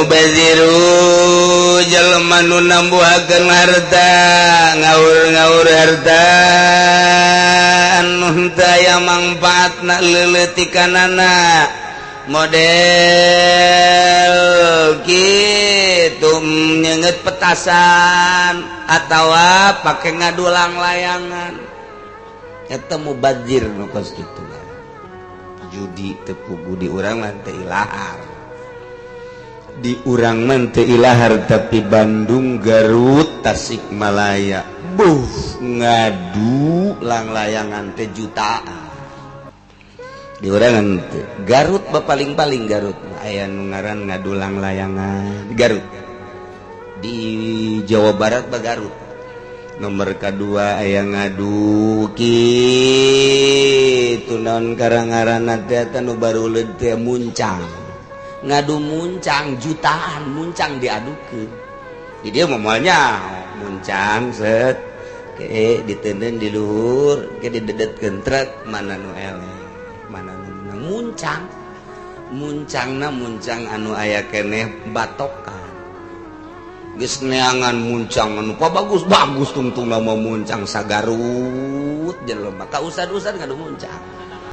Mubadziru jelema nu nambuhakeun harta, ngaur-ngaur harta anu henteu aya mangpaatna leuletikanana, model kitu nyeungeut petasan atawa pake ngadu langlayangan. Eta mubadzir nu kos kitu. Judi teu puguh di urang mah, teu ilahar di urang mah, teu ilahar, tapi Bandung, Garut, Tasikmalaya, buh, ngadu langlayangan teh jutaan. Di urang teh Garut ba, paling-paling Garut aya nu ngaran ngadu langlayangan Garut. Di Jawa Barat ba Garut nomor kedua aya ngadu kitu. Naon karang-ngaranna teh, eta nu baru teh muncang, ngadu muncang jutaan, muncang diadukeun di dia momalnya. Muncang set ke ditenden di luhur ke, didedetkeun truk, mana nu eleh, mana nu menang. Muncang, muncangna muncang anu aya keneh batokan. Geus neangan muncang anu bagus bagus, tungtung nama muncang sagarut jelema ka usad-usad ngadu muncang.